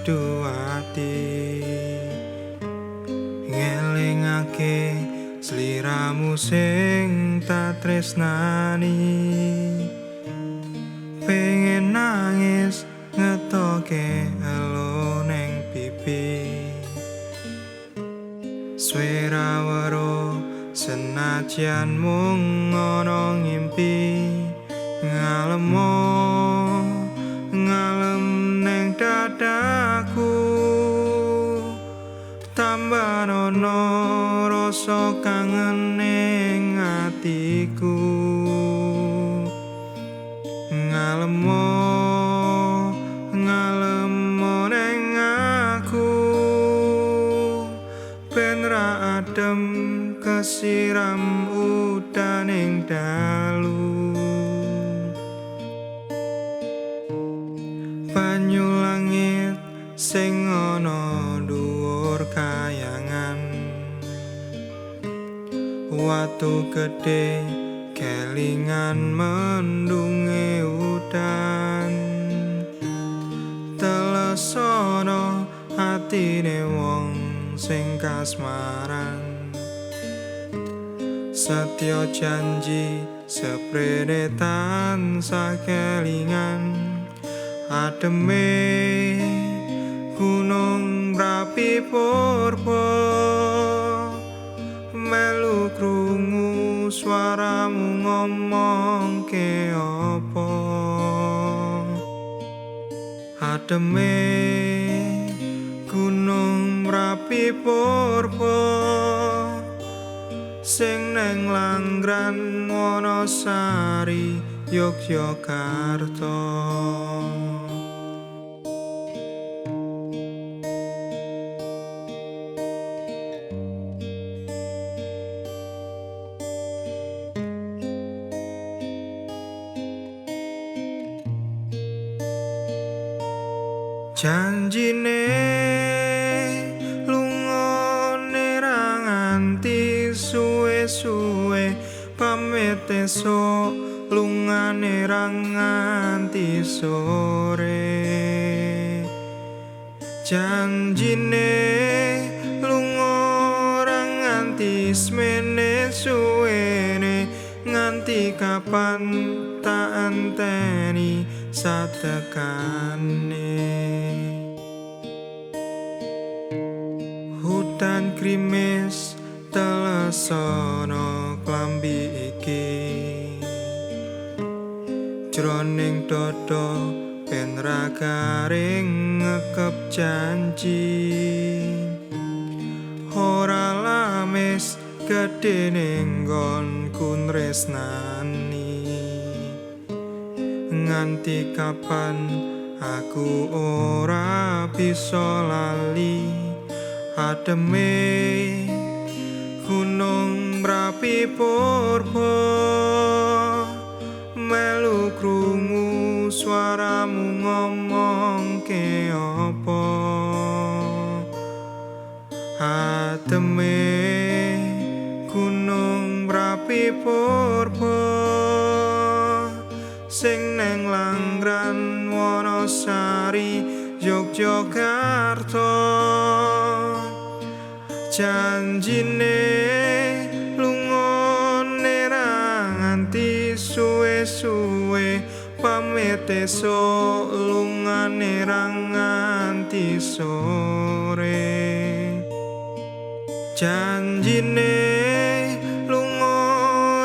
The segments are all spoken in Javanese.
merdu ati, ngelingake sliramu sing tak tresnani. Pengen nangis ngetoke elo neng pipi, suwera wero senajan mung ana ngimpi. Ngalemo ngalem neng dadaku, tambah ana rasa kangen ning atiku. Ngalemo ngalemo neng aku, ben ra adem kesiram udaning dalu. Banyu langit sing ana dhuwur kayangan, watu gedhe kelingan mendunge udan. Telesono atine wong sing kasmaran, setya janji seprene tansah kelingan. Ademe gunung Merapi purba, melu krungu suaramu ngomongke apa. Ademe gunung Merapi purba, sing neng Langgran Wonosari Yogyakarta. Janjine lungone ra nganti suwe-suwe, pamit esuk lungane ra nganti sore. Janjine lunga ra nganti semene suwene, nganti kapan tak enteni satekane. Hutan krimis telesono klambi iki, jroning dodo ben ra garing ngekep janji. Ora lamis gedhe ning nggonku tresnani, nganti kapan aku ora bisa lali. Ademe gunung Merapi purba, melu krungu suaramu ngomongke apa. Ademe gunung Merapi purba, sing neng Langgran Wonosari Yogyakarta. Janjine lungone ra nganti suwe-suwe, pamit esuk lungane ra nganti sore. Janjine lunga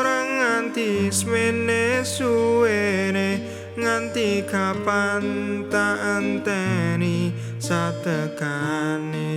ra nganti semene suwene, nganti kapan tak enteni satekane.